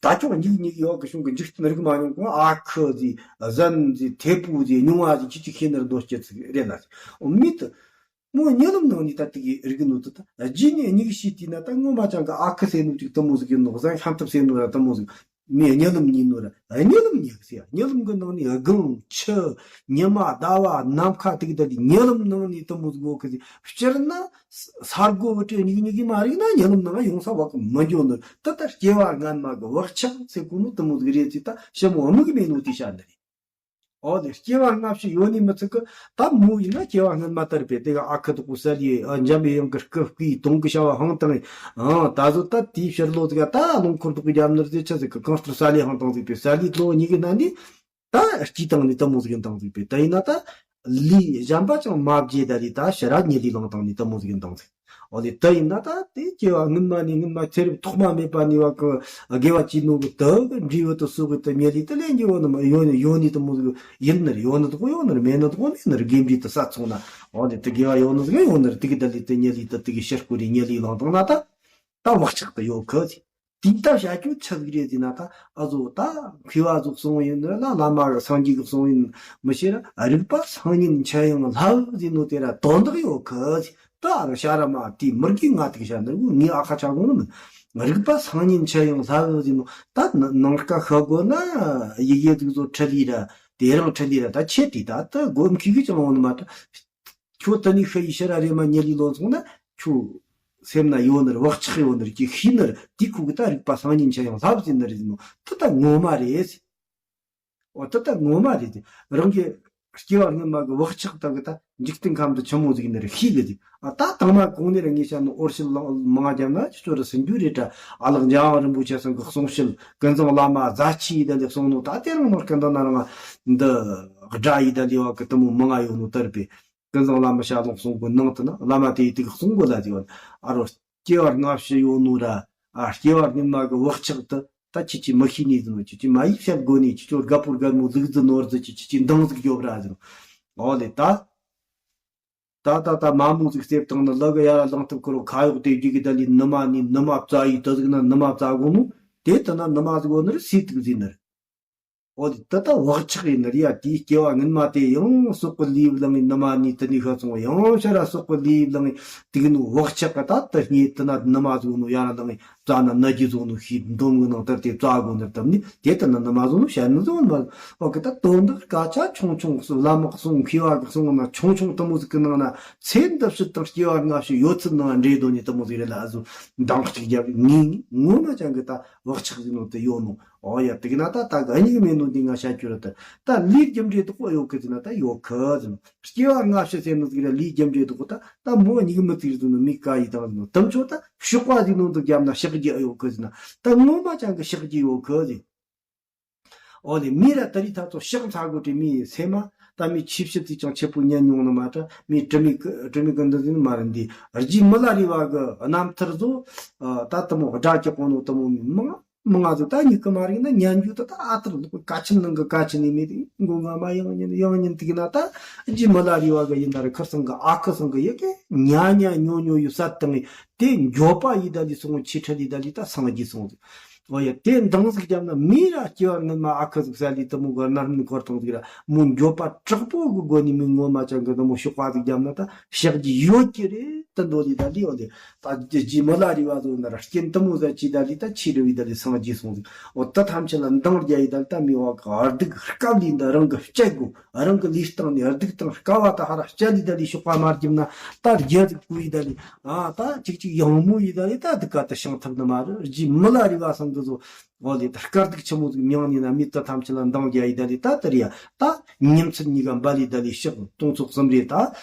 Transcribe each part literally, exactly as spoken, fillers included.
ད་ཁྱོད་སྙིགས་སྙིགས་ཡོད་གི་བྱུང་གི། འཇིག་རྟེན་རིག་མ་མྱོང་གོང་ཨ་ཁུ་ཟིག་ཟན་ཟིག་ཐེ་པུ་ཟིག་མྱོང་བ་ཟིག་ཁྱེད་ཀྱིས་ཤེས་ནི་རེད། འདོད་སྐྱེ་ཚིག་རེད་ལ། མི་དེ་མོ་རྨི་ལམ་ནང་ནས་ད་དེ་གི་རིག་གི་ནོ་དེ། ད་རྗེས་ནས་སྙིགས་ཤིག་དུས་ན་ད་ངོ་མ་ཅང་གི་ཨ་ཁུ་ཟེར་ནོ་ཅིག་དེ་མོ་ཟིག་ཡིན་ནོ། ཟན་ཤམ་ཐབས་ཟེར་ནོ་ར་དེ་མོ་ཟིག་མི་རྨི་ལམ་རྨི་ནོ་ར། རྨི་ལམ་རྨི་གི་ཟེར། རྨི་ལམ་གི་ནང་ནས་སྒང་ཆུ་ཉི་མ་ཟླ་བ་ནམ་མཁའ་དེ་གི་ད་དེ་རྨི་ལམ་ནང་ནས་དེ་མོ་ཟིག་ཡོད་གི་ཟེར། སྤྱིར་ན་ས་སྒོ་བུ་ཏྲེ་སྙིགས་སྙིགས་ཀྱི་མ་རིག་ན་རྨི་ལམ་ནང་ཡོང་ས་བ་གི་མི་འགྱོ་ནི། དེ་ལྟར་སྐྱེ་བ་སྔན་མ་གི་བག་ཆགས་ཟེར་གོ་ནོ་དེ་མོ་ཟིག་རེད་ཟེར། ད་ཞིབ་མོ་དམིགས་མེད་ནོ་དེ་བཤད་ནི་རེད། འོ་དེ་སྐྱེ་བ་སྔ་ཕྱི་ཡོད་ནི་མི་ཚིག་གི། ད་མོ་ཡིན་ན་སྐྱེ་བ་སྔན་མ་ལྟར་པས། དེ་ག་ཨ་ཁུ་དོག་པོ་ས་ལི་འཇམ་པའི་དབྱངས་ཀྱི་སྐུ་བསྐུལ། དུང་གི་བྱ་བ་འཕངས་བཏང་། ཨང་ད་གཟོད་ད་དེའི་ཕྱིར་ལོ་ཟིག་ད་རླངས་འཁོར་དོག་པོ་རྒྱབ་ནི་རེད་ཟེར། ཆི་ཟིག་གི་གང་ལྟར་ས་ལི་འཕངས་བཏང་ཟིག་པས། ས་ལི་ལོ་གཉིས་ཀྱི་ནང་ནས། ད་སྐྱེས་བཏང་ནི་དེ་མོ་ཟིག་ཡིན་བཏང་ཟིག་པས། ད་ཡིན་ན་ད་ལུས་གཞན་པ་ཅང་མ་བརྗེད་ད་ལི་ད་ཕྱི་ར་རྨི་ལམ་བླངས་བཏང་ནི་དེ་མོ་ཟིག་ཡིན་བཏང་ཟིག་འོ་ལེ། དེ་ཡིན་ན་ད་དེ་སྐྱེ་བ་སྔོན་མ་ནས་སྔོན་མ་ཚེ་རབས་ཐོག་མ་མེད་པ་ནས་བ་གི་དགེ་བ་བྱས་ནོ་གི་དེ་གི་འབྲས་བུ་དེ་སོ་གི་དེ་རྨི་ལམ་དེ་ལེན་རྒྱུ་ཡོད་ནི་མ་ཡོད་ནི་ཡོད་ནི་དེ་མོ་ཟིག་ཡིན་ནི་རེད། ཡོད་ནི་དེ་གོ་ཡོད་ནི་རེད། མེད་ནི་དེ་གོ་མེད་ནི་རེད། དགེ་འབྲས་དེ་བསགས་སོང་ན། འོ་ལེ། དེ་དགེ་བ་ཡོད་ནི་ཟིག་ཡོད་ནི་རེད། དེ་གི་ད་ལི་དེ་རྨི་ལམ་དེ་དེ་གི་ཕྱིར་སྐོར་རེ་རྨི་ལམ་བླངས་བཏང་ན་ད། ད་བག་ཆགས་དེ་ཡོད་གི་ཟེར། དེ་ལྟར་བྱ་རྒྱུ་ཆི་ཟིག་རེད་ཟེར་ན། ད་ཨ་ཟོ་ད་མཁས་པ་ཟོ་གསུང་ཡིན་ན་ལ། བླ་མ་སངས་རྒྱས་ཀྱི་གསུང་ཡིན་མི་ཤེས་ར། རིག་པ་སང་ཉིན་འཆི་ཡང་བསླབ་ཟེར་ནོ་དེ་ར་དོན་དག་ཡོད་གི་ཟེར། ད་ཨ་རོ་ཤ་ར་མ་དེ་མི་དགེ་ང་དེ་གི་བྱ་འདི་ངས་ཨ་ཁ་ཆ་གོ་ནི་མིན། རིག་པ་སང་ཉིན་འཆི་ཡང་བསླབ་ཟེར་ནོ། ད་ནང་དཀའ་ཤི་དགོས་ན་ཡི་གེ་ཟིག་ཟོ་ཁྲིད་ལི་ར། དེ་རང་ཁྲིད་ལི་ར། ད་ཆེ་དེ་ད་ད་དགོས་མཁས་གི་ཅང་འོང་ནི་མ་ད། ཁྱོད་དེ་ནས་ཤི་ཡི་ཕྱིར་ར་རེ་མ་རྨི་ལམ་བླངས་སོང་ན། ཁྱོད་སེམས་ན་ཡོད་ནི་རེད། བག་ཆགས་ཡོད་ནི་རེད། ཀྱི་ཤེས་ནི་རེད། དེ་ཁུ་གི་ད་རིག་པ་སང་ཉིན་འཆི་ཡང་བསླབ་ཟེར་ནི་རེད་ཟེར་ནོ། དེ་ད་ངོ་མ་རེད་ཟེར། འོ་དེ་ད་ངོ་མ་རེད་ཟེར། རང་གི་སྐྱེ་བ་སྔོན་མ་གི་བག་ཆགས་དག་གི་ད་འཇིག་རྟེན་ཁམས་དུ་ཆི་མོ་ཟིག་ནི་རེད་ཤེས་གི་ཟེར། ཨ་ད་དང་མ་གོང་ནས་ར་ངས་བཤད་ནོ་འོར་ཞིག་ལ་མང་བརྒྱབ་ན་ཅི་ཅོ་ར་ཟིན་རྒྱུ་རེད་དྲ། ཨ་ལགས་འཇམ་དབྱངས་རིན་པོ་ཆེ་ཚང་གི་གསུང་བཤད་ཀུན་བཟང་བླ་མ་རྫ་ཆུ་ཡི་ད་ལི་གསུང་ནོ། ད་དེ་རང་ནོར་སྐད་འདོན་ན་རང་འདི་སྒྲ་ཡི་ད་ལི་བ་གི་དེ་མོ་མང་ང་ཡོད་ནོ་ལྟར་པས། ཀུན་བཟང་བླ་མ་ཞལ་ལུང་གསུང་གོ་ནང་དུ་ན་བླ་མ་དེ་ཡི་དེ་གི་གསུང་གོ་ལ་ཟེར་བ། ཨ་རོ་སྐྱེ་བ་སྔ་ཕྱི་ཡོད་ནོ་ར། ཨ་སྐྱེ་བ་སྔོན་མ་གི་བག་ཆགས་དེ་ད་ཁྱེད་ཀྱིས་མི་ཤེས་ནི་ཟེར་ནོ། ཁྱེད་ཀྱིས་མ་ཡིག་བཤད་དགོས་ནི། ཁྱེད་ཚོ་རྒད་པོ་རྒད་མོ་ཟིག་ཟིག་ནོར་ཟིག་ཁྱེད་ཀྱིས་འདང་ཟིག་རྒྱོབ་ར་ཟེར་ནོ། འོ་ལེ་ད། ད་ད་ད་མ་མོ་ཟིག་བསྡེབས་བཏང་ནི་ལ་གི་ཡ་ར་ལངས་ཐུབ་ཁུ་རོ་ཁ་ཡོག་དེ་རྒྱུ་གི་ད་ལི་ནུ་མ་ནི་ནུ་མ་བཙའ་ཡི་དེ་ཟིག་ན་ནུ་མ་བཙའ་གོ་ནོ། དེ་ད་ན་ནུ་མ་ཟིག་གོ་ནི་རེད། སི་ཏུག་ཟིག་ནི་རེད། འོ་དེ་ད་ད་བག་ཆགས་ཡིན་ནི་རེད་ཡ། དེའི་སྐྱེ་བ་སྔོན་མ་དེ་ཡང་སྲོག་གི་ལུས་བླངས་ངི་ནུ་མ་ནི་དེ་ནི་ཤ་ཚོང་ཡང་ཤ་ར་སྲོག་གི་ལུས་བླངས་ངི་དེ་ནི་བག་ཆགས་གི་ད་དེ་སྙེད་དེ་ན་ནུ་མ་ཟིག་ནོ་ཡ་ར་ལངས་ངི། བཙའ་ན་ནད་ཀྱི་བཟོ་ནོ་ཤེས་འདོམ་གི་ནང་ལྟར་དེ་བཙའ་དགོས་ནི་དམ་ནི་དེ་ལྟ་ན་ནུ་མ་བཟོ་ནོ་བཤད་ནི་བཟོ་ནི་མ། འོ་གི་ད་དོན་དག་སྐད་ཆ་ཆུང་ཆུང་སུ་བླ་མ་གསུང་མཁས་པ་གི་གསུང་ན་ཆུང་ཆུང་དེ་མོ་ཟིག་གི་ནང་ན་ཚེ་འདི་ཕྱི་དང་སྐྱེ་བ་སྔ་ཕྱི་ཡོད་ཚད་ནང་འདྲེས་དོ་ནི་དེ་མོ་ཟིག་རེད་ལ། ཨ་ཟོ་འདང་གཅིག་རྒྱབ་ངེས་ངོ་མ་ཅང་གི་ད་བག་ཆགས་ཟིག་ནོ་དེ་ཡོད་ནོ། འོ་ཡ་དེ་གི་ན་ད་ད་ག་ཉིག་མེད་ནོ་འདི་ང་བཤད་རྒྱུ་རེད་ད། ད་ལུས་རྒྱུ་འབྲས་དེ་གོ་ཡོད་གི་ཟེར་ན་ད་ཡོད་གི་ཟེར་ནོ། སྐྱེ་བ་སྔ་ཕྱི་ཟེར་ནོ་ཟིག་ར་ལུས་རྒྱུ་འབྲས་དེ་གོ་ད་ད་མོ་ཉིག་མི་ཚིག་ཟེར་ནོ་མི་ཀ་ཡི་དང་ཟེར་ནོ། དམ་ཆོ་ད་གཤོག་པ་ཟིག་ནོ་འདུག་རྒྱབ་ན་གཤག་རྒྱུ་ཨ་ཡོད་གི་ཟེར་ན་ད་ངོ་མ་ཅང་གི་གཤག་རྒྱུ་ཡོད་གི་ཟེར། འོ་ལེ་མི་ར་ད་རི་ཐ་ཚོ་གཤག་ཚ་གོ་དྲི་མི་སེ་མ་ད་མི་ཆིབ་ཤི་ཚིག་ཅང་ཆེ་པོ་ཉན་མྱོང་ནི་མ་ད་མི་དྲི་མི་དྲི་མི་གི་འདི་ཟིན་མ་རེད། འདི་རྗེ་མི་ལ་རི་བ་གི་རྣམ་ཐར་ཚོ་ད་དེ་མོ་སྒྲ་གི་གོ་ནོ་དེ་མོ་མི་མང་མང་ང་ཚོ་ད་ཉིག་གི་མ་རིག་ན་ཉན་རྒྱུ་ད་ད་ཨ་ཐར་ལོག་ག་ཆིན་ནང་གི་ག་ཆིན་ནི་མེད་དེ་མགོ་ང་མ་ཡང་ཉན་ཡང་ཉན་ཏིག་ན་ད་རྗེ་མི་ལ་རི་བ་གི་ཡིན་ན་རི་ཁར་སང་གི་ཨ་ཁུ་སང་གི་ཡི་གེ་ཉ་ཉ་ཉོ་ཉོ་ཡུ་ས་དང་དེ་འགྱོད་པ་ཡི་ད་ལི་སོང་ཆི་ཁྲ་ལི་ད་ལི་ད་སང་གི་སོང་། འོ་ཡ་དེ་འདང་ཟིག་རྒྱབ་ན་མི་ར་སྐྱེ་བ་སྔོན་མ་ཨ་ཁུ་ཟིག་ས་ལི་དེ་མོ་གི་རྣམ་སྨིན་འཁོར་དང་ཟིག་ར་མོ་འགྱོད་པ་དྲག་པོ་གི་སྒོ་ནས་མི་ངོ་མ་ཅང་གི་དེ་མོ་གཤོག་པ་ཟིག་རྒྱབ་ན་ད་གཤག་རྒྱུ་ཡོད་ཀྱི་རེད་ད་འདོད་ལི་ད་ལི། འོ་ལེ། ད་རྗེ་མི་ལ་རི་བ་ཚོ་ན་ར་རྐྱེན་དེ་མོ་ཟ་ཅི་ད་ལི་ད་ཆི་རི་བི་ད་ལི་སངས་རྒྱས་སོང་ཟིག་འོ་ད་ཐམས་ཅད་ལ་འདང་རྒྱ་ཡི་ད་ལི་ད་མི་བ་ག་སྡུག་དཀའ་ལི་ད་རང་གི་སྐྱ་དགོས་རང་གི་ལུས་སྟེང་ནས་སྡུག་དང་དཀའ་བ་ད་ཧ་ར་སྐྱ་ལི་ད་ལི་གཤོག་པ་མ་རྒྱབ་ན་ད་རྒྱ་ཟིག་བསྐུ་ཡི་ད་ལི། ཨ་ད་ཅིག་ཅིག་ཡང་མོ་ཡི་ད་ལི་ད་སྡུག་ག་ད་ཤང་ཐབས་ནི་མ་རེད། རྗེ་མི་ལ་རི་བ་སང་གི་ཚོ་འོ་ལེ་ད་དཀའ་སྡུག་ཆེན་མོ་ཟིག་མྱངས་ནི་ན་མི་ད་ཐམས་ཅད་ལ་འདང་རྒྱ་ཡི་ད་ལི་ད་ད་རི་ཡ་ད་ཉིན་མཚན་གཉིས་ཀ་འབའ་ལི་ད་ལི་ཤག་སྟོང་ཚོ་གསུམ་རེ་ད་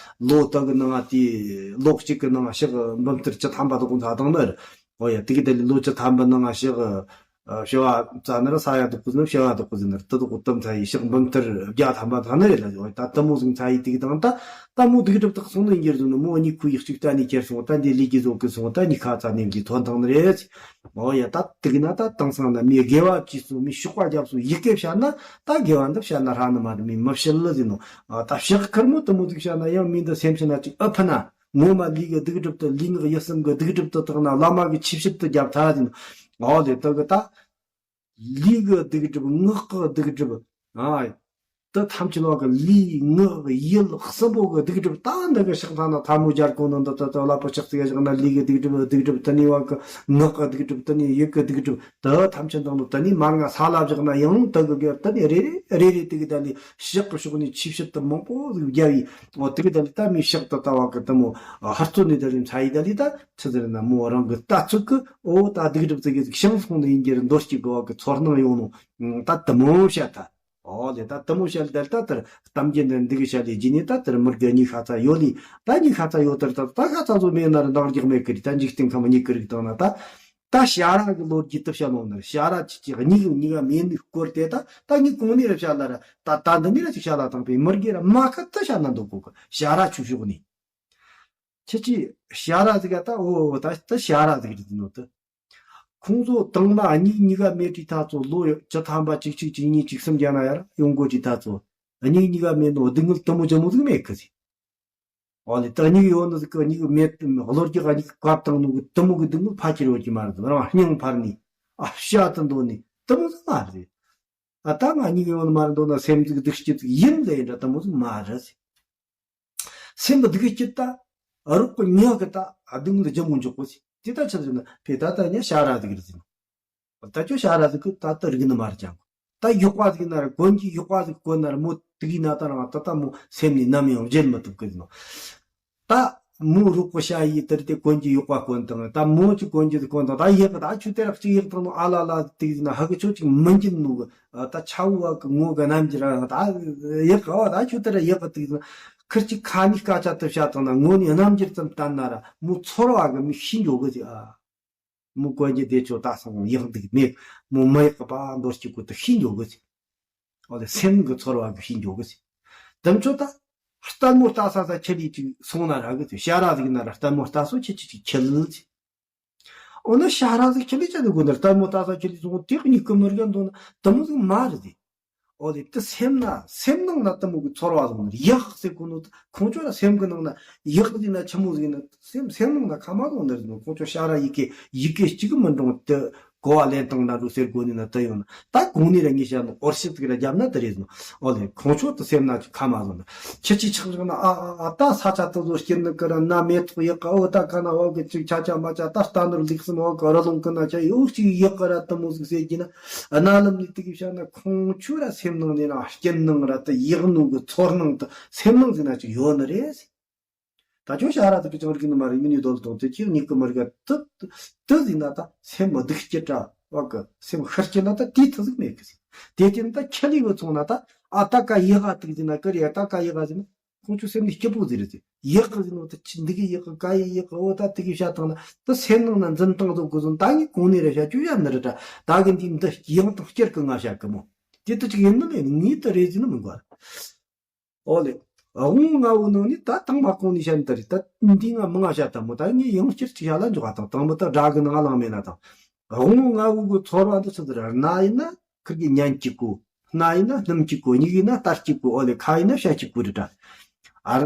ལོ་ད་གི་ནང་ང་དེ་ལོ་གཅིག་གི་ནང་ང་ཤག་འབུམ་ཐེར་བཅུ་ཐམ་པ་དག་གོ་ཚ་དང་ནི་རེད། འོ་ཡ་དེ་གི་ད་ལི་ལོ་བཅུ་ཐམ་པ་ནང་ང་ཤག་བྱ་བ་ཙ་ན་ར་ས་ཡ་དག་གོ་ཟིན་བྱ་བ་དག་གོ་ཟིན་ནི་རེད། ད་དག་གོ་དམ་ཚ་ཡི་ཤག་འབུམ་ཐེར་བརྒྱ་ཐམ་པ་ད་ནི་རེད་ལ། འོ་ད་ད་མོ་ཟིག་ཚ་ཡི་དེ་གི་དང་ད་ད་མོ་དུག་གྲུབ་དག་སོང་ནི་འགྱུར་ཟིན་ནི་མོ་གཉིས་ཁུ་ཡིག་གཅིག་ད་ནི་ཁྱེར་སོང་། ད་འདི་ལི་གི་ཟོ་གི་སོང་ད་ནི་ཁ་ཚ་ནི་གི་ཐོན་དང་ནི་རེད། འོ་ཡ་ད་དེ་གི་ན་ད་དང་སང་ན་མི་དགེ་བ་བཅུ་སོང་མི་ཤོག་པ་རྒྱབ་སོང་ཡི་གེ་བཤད་ན་ད་དགེ་བ་འདི་བཤད་ན་ཧྲ་ནི་མ་རེད། མི་མི་བཤད་ལ་ཟིན་ནོ། ཨ་ད་ཕྱག་ཁར་མོ་དུ་མོ་དུག་བཤད་ན་ཡང་མི་འདི་སེམས་ཤི་ན་ཅིག་ཨ་ཕ་ན། ངོ་མ་ལུས་ཀྱི་སྡིག་སྒྲིབ་དུ་ལུས་ངག་ཡིད་གསུམ་གྱི་སྡིག་སྒྲིབ་དུ་དག་ན་བླ་མ་གི་ཆིབས་ཞིབ་ཏུ་རྒྱབ་ཐལ་ཟིན། འོ་ལེ་དུ་གི་ད། ལུས་ཀྱི་སྡིག་སྒྲིབ། ངག་གི་སྡིག་སྒྲིབ། ཨ། དེ་ཐམས་ཅད་ལ་གི་ལུས་ངག་ཡིད་གསུམ་པོ་གི་སྡིག་སྒྲིབ། ད་འདི་གི་ཕྱག་མཐའ་ན་ཐལ་མོ་སྦྱར་གོ་ནོ་འདི་ད་ད་ལག་པ་ཕྱག་ཙིག་ག་བཞག་ན་ལུས་ཀྱི་སྡིག་སྒྲིབ། སྡིག་སྒྲིབ་དེ་ནས་བ་གི་ངག་གི་སྡིག་སྒྲིབ། དེ་ནས་ཡིད་ཀྱི་སྡིག་སྒྲིབ། དེ་ཐམས་ཅད་དང་ནི་དེ་ནས་མར་ང་ས་ལ་བཞག་ན་ཡང་དེ་གི་གི་དེ་ནས་རེ་རེ་རེ་རེ་དེ་གི་ད་ནི་ཕྱག་གི་ཕྱོགས་ནས་ཆེ་ཤོས་དེ་མང་པོ་ཟིག་བརྒྱབ་ཡི། འོ་དེ་གི་ད་ལི་ད་མི་ཕྱག་ཏུ་ལྟ་བ་གི་དེ་མོ་ཧར་ཚོ་ནས་ད་ལི་མཚའ་ཡི་ད་ལི་ད་ཆི་ཟེར་ན་མོ་རང་གི་ལྟ་ཚུལ་གི། འོ་ད་སྡིག་སྒྲིབ་ཙིག་གི་ཟིག་བྱང་སོང་ནས་ཡིན་གྱི་རེད། འདོར་སྐྱེ་དགོས་བ་གི་ཚོར་སྣང་ཡོང་ནོ། ད་དེ་མོ་བཤད་ད། ཨོ་ལེ། ད་དེ་མོ་བཤད་ལ་ད་ལྟ་ལྟར་གཏམ་རྒྱུད་འདི་འདི་གི་བཤད་ལས་རྗེས་ནས་ད་ལྟར་མི་དགེ་གཉིས་ཤ་ཚ་ཡོད་ལས། ད་གཉིས་ཤ་ཚ་ཡོད་ལྟར་ད་ད་ཤ་ཚ་བཟོ་མེད་ན་ར་འདང་རྒྱག་མེད་ཀི་རེད། ད་འཇིག་རྟེན་ཁམས་གཉིས་ཀི་རིགས་དང་ན་ད། ད་ཞ་ར་གི་ལོ་རྒྱུས་དུ་བཤད་ལོང་ནར། ཞ་ར་ཅི་ཅི་གཉིས་གི་གཉིས་ཀ་མེད་ནི་སྐོར་དེ་ད་ད་གཉིས་གོང་ནས་ར་བཤད་ལ་ར། ད་ད་འདི་ནས་ར་ཅིག་བཤད་ལ་དང་པའི་མི་དགེ་ར་མ་ཁ་ད་བཤད་ན་འདུག་གོ་གི། ཞ་ར་ཆུ་ཤོག་ནས། ཁྱེད་ཀྱིས་ཞ་ར་ཟིག་ག་ད་འོ་ད་ད་ཞ་ར་ཟིག་རེད་ནོ་ད། ཁོང་ཚོ་དང་མ་གཉིས་གཉིས་ཀ་མེད་དུས་ད་ཚོ་ལོ་བཅུ་ཐམ་པ་གཅིག་གཅིག་གཅིག་གཉིས་གཅིག་གསུམ་རྒྱ་ན་ཡར་ཡོང་གོ་དུས་ད་ཚོ་གཉིས་གཉིས་ཀ་མེད་ནོ་སྡུག་བསྔལ་དུ་མོ་ཅི་མོ་ཟིག་མེད་གི་ཟིག། ཨོ་ལེ། ད་གཉིས་ཡོད་ནི་ཟིག་གི་གཉིས་མེད་བློ་རྒྱག་གཉིས་ཀ་བཀབ་བཏང་ནོ་གི་དུ་མོ་གི་སྡུག་བསྔལ་ཕ་ཁྱེར་ཡོད་ཀྱི་མ་རེད། རང་སྙིང་འཕར་ནི་ཨ་ཤ་དུ་འདོད་ནི་དུ་མོ་ཟིག་མ་རེད། ཨ་ད་ང་གཉིས་ཡོད་ནི་མ་རེད་འདོད་ན་སེམས་ཟིག་སྡུག་སྐྱིད་ཟིག་ཡིན་ལེ་འདྲ་དུ་མོ་ཟིག་མ་རེད་ཟིག། སེམས་སྡུག་སྐྱིད་ད་རོགས་ཀྱི་ཉག་གི་ད་སྡུག་བསྔལ་ལྗིད་མོ་འཇོག་གོ་ཟིག། དེ་ད་ཆི་ཟེར་ན་ཕེ་ད་ད་ཉ་ཞ་ར་ཟིག་རེད་ཟིག། ད་ཁྱོད་ཞ་ར་ཟིག་གི་ད་ད་རིག་ནི་མ་རེད་ཀྱང་། ད་ཡག་པ་ཟིག་ན་ར་གོན་གྱི་ཡག་པ་ཟིག་གོན་ན་ར་མོ་དུག་ཡིན་ན་ད་རང་ད་ད་མོ་སེམས་ནས་ནམ་ཡང་བརྗེད་མི་ཐུབ་གི་ཟིག་ནོ། ད་མོ་རོགས་པ་ཞ་ཡི་དེར་དེ་གོན་གྱི་ཡག་པ་གོན་དང་། ད་མོ་ཅིག་གོན་གྱི་ཟིག་གོན་དང་། ད་ཡག་གི་ད་ཁྱོད་དེ་ར་གཅིག་ཡག་དང་ནོ་ཨ་ལ་ལ་དུག་ཟིག་ན་ཧ་གི་ཁྱོད་ཅིག་མི་འགྱིན་ནོ་གི། ད་ཆ་བོ་བ་གི་ངོ་གི་རྣམ་འགྱུར་ར་ད་ཡག་ག་བ་ད་ཁྱོད་དེ་ར་ཡག་གི་དུག་ཟིག་ན་ཁིར་གཅིག་ཁ་ནས་སྐད་ཆ་དུ་བཤད་དང་ན་ངོ་ནས་རྣམ་འགྱུར་ཙམ་བསྟན་ན་ར་མོ་ཚོར་བ་གི་མི་ཤི་འགྱོ་གི་ཟིག་ཨ། མོ་གོན་རྒྱུ་དེ་ཆོ་ད་སང་ཡག་འདུག་མེད། མོ་མ་ཡག་པ་འདོར་གྱི་གོ་ད་ཤི་འགྱོ་གི་ཟིག། འོ་དེ་སེམས་གི་ཚོར་བ་གི་ཤི་འགྱོ་གི་ཟིག། དམ་ཆོ་ད་ལྟད་མོ་ལྟ་ས་ས་ཁྱེད་ལས་ཅིག་སོང་ན་ར་གི་ཟིག། ཞ་ར་ཟིག་ན་ར་ལྟད་མོ་ལྟ་སོ་ཁྱེད་ཅིག་ཅིག་ཁྱེད་ལ་ཟིག། འོ་ན་ཞ་ར་ཟིག་ཁྱེད་ལས་ཅི་ནི་གོ་ན་ལྟད་མོ་ལྟ་ས་ཁྱེད་ལས་སོང་དེ་གཉིས་ཀི་མི་རྒན་འདོན་ན་དམ་མོ་ཟིག་མ་རེད་ཟིག། ཨོ་ལེ། དེ་སེམས་ན་སེམས་ནང་ན་དེ་མོ་གི་ཚོར་བ་བཟུང་ནས་ཡག་ཟེར་གོ་ནོ་ད་ཁོང་ཚོ་ལ་སེམས་གི་ནང་ན་ཡག་ཟིན་ན་ཆི་མོ་ཟིན་ན་སེམས་སེམས་ནང་ན་ཁ་མ་བཟུང་ནི་རེད་ནོ། ཁོང་ཚོ་ཤ་ར་ཡི་གེ་ཡི་གེ་གཅིག་མི་འགྲོ་དེ་གོ་བ་ལེན་སྟངས་ན་འགྲོ་ཟེར་གོ་ནི་ན་དེ་ཡོང་ན་ད་གོང་ནས་ར་ངས་བཤད་ནོ་འོར་ཞིབ་ཟིག་ར་རྒྱབ་ན་དེ་རེད་ནོ། ཨོ་ལེ། ཁོང་ཚོ་དེ་སེམས་ན་ཅིག་ཁ་མ་བཟུང་ན་ཁྱི་ཅིག་ཆག་ཆག་ན་ཨ་ཨ་ཨ་ད་ས་ཆ་དེ་ཚོ་སྐྱིད་ནི་ཀི་ར་ན་མེ་ཏོག་ཡག་ག་ཨོ་ད་ཀ་ན་ཨོ་གི་ཅིག་ཆ་ཆ་མ་ཆ་ད་རྟ་ནོར་ལིག་སིན་ཨོ་གི་ར་ལུང་ཀི་ན་ཆ་ཡོ་ཅིག་ཡག་ག་ར་དེ་མོ་ཟིག་ཟེར་གྱི་ན། རྣ་ལམ་ནས་དེ་གི་བཤད་ན་ཁོང་ཆོས་ར་སེམས་ནང་ནས་ར་རྐྱེན་ནང་ར་དེ་ཡག་ནོ་གི་ཚོར་སྣང་དེ་སེམས་ནང་ཟིན་ན་ཅིག་ཡོད་ནི་རེད། ད་ཁྱོད་ཤ་ར་དེ་གི་ཅང་རིག་ནི་མ་རེད། མི་ནི་རྡོལ་དང་དེ་ཁྱེད་གཉིས་ཀི་མི་རིག་དེ་དེ་ཟིན་ན་ད་སེམས་སྡུག་སྐྱེ་དྲ་བ་གི་སེམས་ཤར་སྐྱེ་ན་ད་དེའི་ཐུག་ཟིག་མེད་གི་ཟིན། དེ་དེ་ནི་ད་ཁྱེད་ལས་བུ་ཚོང་ན་ད་ཨ་ད་ཀ་ཡག་ག་དེ་གི་ཟིན་ན་ཀི་རེད། ད་ཀ་ཡག་ག་ཟིན་ན། ཁོང་ཚོ་སེམས་ནི་སྐྱིད་པོ་ཟིག་རེད་ཟེར། ཡག་གི་ཟེར་ནོ་ད་ཆི་འདི་གི་ཡག་གི་ག་ཡི་ཡག་གི་འོ་ད་དེ་གི་བཤད་སྟངས་ན་ད་སེམས་ནང་ན་འཛིན་སྟངས་ཚོ་གི་ཟོན་ད་ངས་གོང་ནས་རེ་བཤད་རྒྱུ་ཡ་ནི་རེད་ད། ད་གི་འདི་འདི་ཡང་དང་བསྐྱར་གི་ང་བཤད་གི་མོ། དེ་ད་ཅིག་ཡིན་ནི་ལས་ངས་ད་རེད་ཟེར་ནི་མི་འགོར། ཨོ་ལེ། དབང་ལྔ་བོ་ནང་ནས་ད་དང་མ་གོང་ནས་བཤད་ནི་ད་རེད། ད་འདི་ང་མང་ང་བཤད་ད་མོ། ད་ངས་ཡང་བསྐྱར་ཅིག་བཤད་ལ་འཇོག་ག་དང་དང་མོ་ད་དགྲ་གི་ནང་ལངས་མེད་ན་དང་། དབང་ལྔ་བོ་གི་ཚོར་བ་འདི་ཚོ་ད་རེད། རྣ་ཡིན་ན་ཁིར་གི་ཉན་གཅིག་གོ། སྣ་ཡིན་ན་སྣུམ་གཅིག་གོ། མྱིག་ཡིན་ན་ལྟ་གཅིག་གོ། ཨོ་ལེ། ཁ་ཡིན་ན་བཤད་གཅིག་གོ་རེད་ད། ཨར་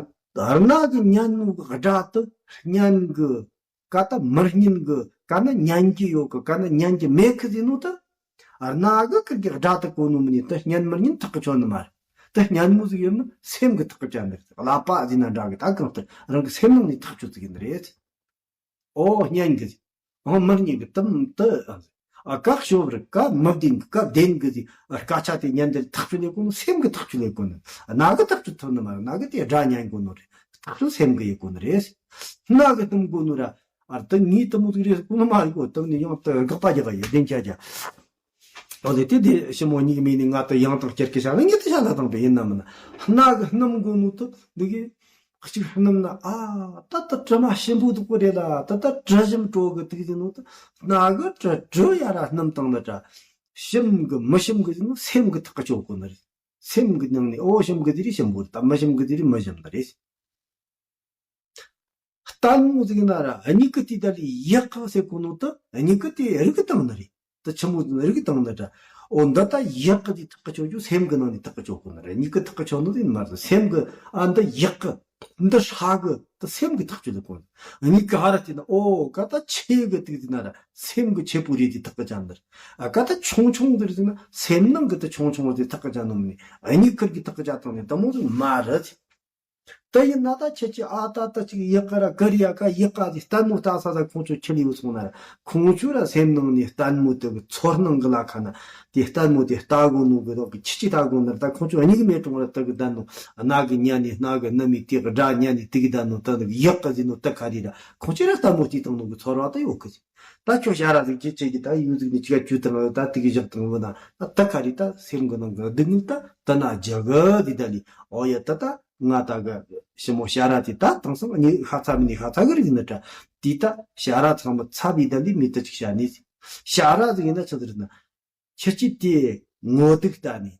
ཨར་སྣ་གི་ཉན་ནོ་གི་སྒྲ་དེ་སྙན་གི་ཀ་ད་མི་སྙན་གི་ཀ་ན་ཉན་གྱི་ཡོད་གི་ཀ་ན་ཉན་གྱི་མེད་གི་ཟེར་ནོ་ད། ཨར་སྣ་གི་ཁིར་གི་སྒྲ་དེ་གོ་ནོ་མིན་ནི་དེ་སྙན་མི་སྙན་ཐག་གི་ཆོད་ནི་མ་རེད། དེ་སྙན་མོ་ཟིག་ཡོད་ན་སེམས་གི་ཐག་གི་ཆོད་ནི་རེད། ཀླད་པ་ཟེར་ན་འདྲ་གི་ད་གང་ལྟར་རང་གི་སེམས་ནང་ནས་ཐག་ཆོད་ཟིག་ཡིན་ནི་རེད། ཨོ་སྙན་གི། ཨོ་མི་སྙན་གི་དམ་དུ། ཨ་ཀ་ཤོབ་རི་ཀ་མི་བདེན་གི་ཀ་བདེན་གི་ཟིག། ཨ་སྐད་ཆ་དེ་ཉན་དེ་ཐག་ཆོད་ལས་གོ་ནོ་སེམས་གི་ཐག་ཆོད་ལས་གོ་ནོ། སྣ་གི་ཐག་ཆོད་ཐུབ་ནི་མ་རེད། སྣ་གི་དེ་སྒྲ་ཉན་གོ་ནོ་རེད། ཐག་ཆོད་སེམས་གི་ཡེ་གོ་ནི་རེད། སྣ་གི་སྣུམ་གོ་ནོ་ར། ཨར་ད་ངའི་དེ་མོ་ཟིག་རེད་གོ་ནི་མ་རེད་གོ། དེ་ནི་ཡང་དེ་དགག་པ་རྒྱག་ག་ཡེ་བདེན་ཆ་རྒྱ། ཨོ་དེ་དེ་དེ་ཞི་མོ་གཉིས་མིན་ནི་ང་དེ་ཡང་དང་བསྐྱར་གི་བྱ་ལ་ངས་དེ་བྱ་ལ་དང་པོ་ཡིན་ནམ་ན། སྣ་གི་སྣུམ་གོ་ནོ་དེ་འདི་གི། གཅིག་སྣུམ་ན་ཨ་ད་ད་དྲི་མ་ཞིམ་པོ་འདུག་གོ་རེད་ལ་ད་ད་དྲི་ཞིམ་དྲོ་གི་དུག་ཟེར་ནོ་ད། སྣ་གི་དྲི་དྲི་ཡ་ར་སྣུམ་བཏང་ན་དྲ། ཞིམ་གི་མི་ཞིམ་གི་ཟེར་ནོ་སེམས་གི་ཐག་གི་ཆོད་གོ་ནི་རེད། སེམས་གི་ནང་ནས་ཨོ་ཞིམ་གི་དེ་རེད་ཞིམ་པོ་རེད། ད་མི་ཞིམ་གི་དེ་རེད་མི་ཞིམ་ནི་རེད། ལྟད་མོ་ཟིག་ན་ར་མྱིག་གི་དེ་ད་ལི་ཡག་གི་ཟེར་གོ་ནོ་ད་མྱིག་གི་དེ་རིག་གི་བཏང་ནི་རེད། ད་ཆི་མོ་ཟིག་རིག་བཏང་ནི་དྲ། ཨོ་འདི་ད་ཡག་གི་དེ་ཐག་གི་ཆོད་རྒྱུ་སེམས་གི་ནང་ནས་ཐག་གི་ཆོད་གོ་ནི་རེད། མྱིག་གི་ཐག་གི་ཆོད་ནོ་དེ་མ་རེད། སེམས་གི་ཨ་འདི་ཡག་གི། འདི་ཧྲ་གི་ད་སེམས་གི་ཐག་གཅོད་ལ་གོ། མྱིག་གི་ཧ་ར་དེ་ན་ཨོ་ཀ་ད་ཆེ་གི་དུག་དེ་ན་ར་སེམས་གི་ཆེ་པོ་རེད་དེ་ཐག་གི་ཅན་འདིར། ཨ་ཀ་ད་ཆུང་ཆུང་དེ་རེད་ན་སེམས་ནང་གི་ད་ཆུང་ཆུང་དེ་ཐག་གི་ཅན་ནོ་མིན་ནི། མྱིག་ཁུར་གི་ཐག་གི་ཅན་དང་ནི་ད་མོ་ཟིག་མ་རེད། ད་ཡིན་ན་ད་ཁྱེད་ཀྱི་ཨ་ད་ད་ཅིག་ཡག་ག་ར་གར་ཡ་ག་ཡག་ག་དེ་ལྟད་མོ་ལྟ་ས་ད་ཁོང་ཚོ་ཁྲིད་ལས་ཡོད་སོང་ན་ར། ཁོང་ཚོ་ར་སེམས་ནང་ནས་ལྟད་མོ་དེ་གི་ཚོར་སྣང་གི་ལ་ཁ་ན་དེ་ལྟད་མོ་དེ་ལྟ་དགོ་ནོ་གི་རོགས་གི་ཁྱི་ཅི་ལྟ་དགོ་ན་ར། ད་ཁོང་ཚོ་མྱིག་མེད་གྲོང་ར་དེ་གི་ལྟད་ནོ་སྣ་གི་ཉན་ནས་སྣ་གི་སྣ་མི་དེ་གི་སྒྲ་ཉན་ནས་དེ་གི་ལྟད་ནོ་ད་ནི་ཡག་ག་ཟིན་ནོ་ད་ག་རེ་ར། ཁོང་ཚོ་ར་ལྟད་མོ་དེ་བཏང་ནོ་གི་ཚོར་བ་ད་ཡོད་གི་ཟིན། ད་ཁྱོད་ཞ་ར་ཟིག་ཅི་བྱེད་ཀྱི་ད་ཡུལ་ཟིག་ནས་ཅི་ག་བཅུ་དང་ད་དེ་གི་བཞག་དང་བུ་ན་ད་ད་ག་རེ་ད་སེམས་གི་ནང་གི་སྡུག་བསྔལ་ད་ད་ན་རྒྱ་གི་དེ་ད་ལི་ཨོ་ཡ་ད་ད། ང་ད་གི་ཞི་མོ་ཞ་ར་དེ་ད་དེང་སང་ནི་ཤ་ཚ་མི་ནི་ཤ་ཚ་གི་རིགས་ནི་དྲ། དེ་ད་ཞ་ར་ཚང་མ་ཚ་བའི་ད་ལི་མི་ད་ཅིག་བྱ་ནི། ཞ་ར་ཟིག་ཡིན་ན་ཆི་ཟིག་རེད་ན། ཁྱི་སྐྱིད་དེ་ངོ་སྡུག་ལྟ་ནི།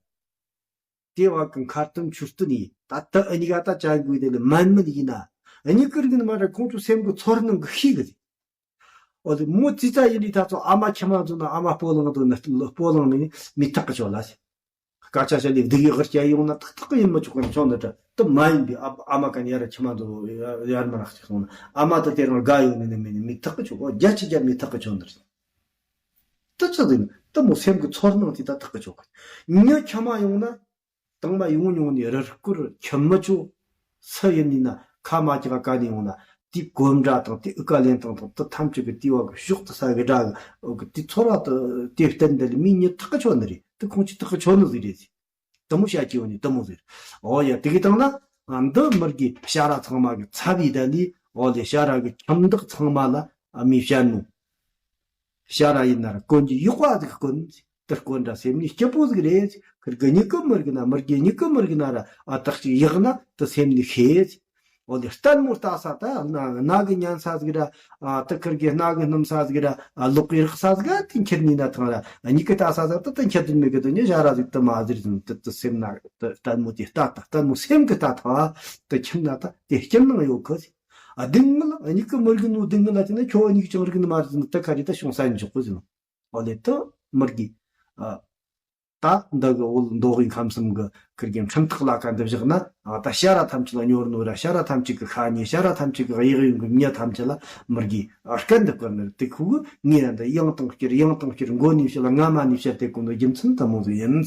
དེ་བ་གི་མཁར་སྟོན་ཆུ་སྟོན་ཡིན་ད་ད་ཨ་ནི་ག་ད་ཅན་དགོས་དེ་ལི་མན་མི་ཡིན་ན། ཨ་ནི་གི་རིགས་ནི་མ་ར་ཁོང་ཚོ་སེམས་གི་ཚོར་སྣང་གི་ཤེས་གི་རེད། འོ་དེ་མོ་ཙི་ཙ་ཡིན་དུས་ད་ཚོ་ཨ་མ་ཁྱི་མ་འཛུ་ན་ཨ་མ་སྤོ་ལངས་འདུག་ན་སྤོ་ལངས་ནས་མི་ཐག་གི་ཆོད་ལ་ཟེར། སྐད་ཆ་བཤད་ལས་སྡུག་ཡོད་གི་སྐྱ་ཡོང་ན་ཏག་ཏག་གི་ཡིན་མ་ཆོག་གི་ཆོག་འདི་འདྲ་དུ་མ་ཡིན་པའི་ཨ་ཨ་མ་ག་ནས་ཡར་ཁྱི་མ་འཛུ་ཡར་མ་རག་ཅིག་སོང་ན་ཨ་མ་དུ་དེ་རང་དགའ་ཡོད་ནི་ནི་མི་ནི་མི་ཐག་གི་ཆོད་གོ་རྒྱ་ཆི་རྒྱ་མི་ཐག་གི་ཆོད་འདིར་ཟེར། དུ་ཆི་ཟིན་དུ་མོ་སེམས་གི་ཚོར་སྣང་དེ་ད་ཐག་གི་ཆོད་གི་ཉི་ཁྱི་མ་ཡོང་ན། དང་མ་ཡོང་མྱོང་ནས་རུ་སྐོར་ཁྱིམ་མི་ཆོ། སུ་ཡིན་ནི་ན་ཁ་མ་ཅིག་ག་ནས་ཡོང་ན་དེ་གོམ་འདྲ་དང་དེ་ཨུ་ཀ་ལེན་དང་དང་དེ་ཐམས་ཅད་ཀྱི་དེ་བ་གི་ཤོག་ཏུ་ས་གི་འདྲ་གི་དེ་ཚོར་བ་དུ་དེ་བསྟན་འདི་ལ་མི་ཉིད་ཐག་གི་ཆོད་ནི་རེད། དེ་ཁོང་ཅི་ཐག་གི་ཆོད་ནི་ཟིག་རེད་ཟེར། དུ་མོ་བཤད་ཀྱི་ཡོད་ནི་དུ་མོ་ཟེར། ཨོ་ཡ་དེ་གི་དང་ན་འདི་མི་རྒྱུ་ཞ་ར་ཚང་མ་གི་ཚ་བའི་ད་ལི་ཨོ་ལེ་ཞ་ར་གི་ཁྱིམ་བདག་ཚང་མ་ལ་ཨ་མི་བཤད་ནོ། ཞ་ར་ཡིན་ན་ར་དཀོན་གྱི་ཡག་པ་ཟིག་དཀོན། དེ་དཀོན་འདྲ་སེམས་ནི་སྐྱིད་པོ་ཟིག་རེད། ཁིར་གི་མྱིག་གི་མི་རིག་ན་མི་རྒྱུ་མྱིག་གི་མི་རིག་ན་ར་ཨ་ཏག་ཅིག་ཡག་ན་དེ་སེམས་ནི་ཤེས། འོ་དེ་ལྟད་མོ་ལྟ་ས་ད་སྣ་སྣ་གི་ཉན་ས་ཟིག་ར་ཨ་དེ་ཁིར་གི་སྣ་གི་སྣུམ་ས་ཟིག་ར་ཨ་ལོག་གི་རག་ས་ཟིག་ཨ་དེ་འཁྱེར་ནི་ན་ཐང་ར་ཨ་མྱིག་གི་ལྟ་ས་ཟིག་ད་དེ་འཁྱེར་དུ་མི་གི་དུ་ཉི་ཞ་ར་ཟིག་དུ་མ་ཟེར་ཟིན་དེ་དེ་སེམས་ན་དེ་ལྟད་མོ་དེ་ལྟ་ད་ལྟད་མོ་སེམས་གི་ལྟ་ཐང་དེ་ཁྱིམ་ན་ད་དེ་སྐྱིད་སྣང་ཡོད་གི་ཟིག་ཨ་སྡུག་བསྔལ་ཨ་མྱིག་གི་མི་རིག་ནོ་སྡུག་བསྔལ་ལ་བརྟེན་ནས་ཁྱོད་ཨ་མྱིག་ཅང་རིག་ནི་མ་རེད་ཟེར་ན་ད་ག་རེ་ད་བྱུང་ས་ཡིན་འཇོག་གི་ཟེར་ནོ། ཨོ་ལེ་ད་མི་རྒྱུ། ཨ་ད་འདི་གི་འོལ་མདོ་དབུས་ཁམས་གསུམ་གི་ཁིར་གི་འཕྲིན་ཐག་ལ་ཁ་འདི་བཞག་ན་ཨ་ད་ཤ་ར་ཐམས་ཅད་ལ་གཉོར་ནོ་ར་ཤ་ར་ཐམས་ཅད་གི་ཤ་ཉེ་ཤ་ར་ཐམས་ཅད་གི་གཡག་ཡོང་གི་མྱི་ཐམས་ཅད་ལ་མི་རྒྱུ། ཨ་སྐད་འདི་བཀར་ནི་རེད་དེ་ཁུ་གི་ངས་ར་འདི་ཡང་དང་བསྐྱར་ཡང་དང་བསྐྱར་མགོ་ནས་བཤད་ལ་རྔ་མ་ནས་བཤད་དེ་གོ་ནོ་རྒྱུ་མཚན་དུ་མོ་ཟིག་ཡིན།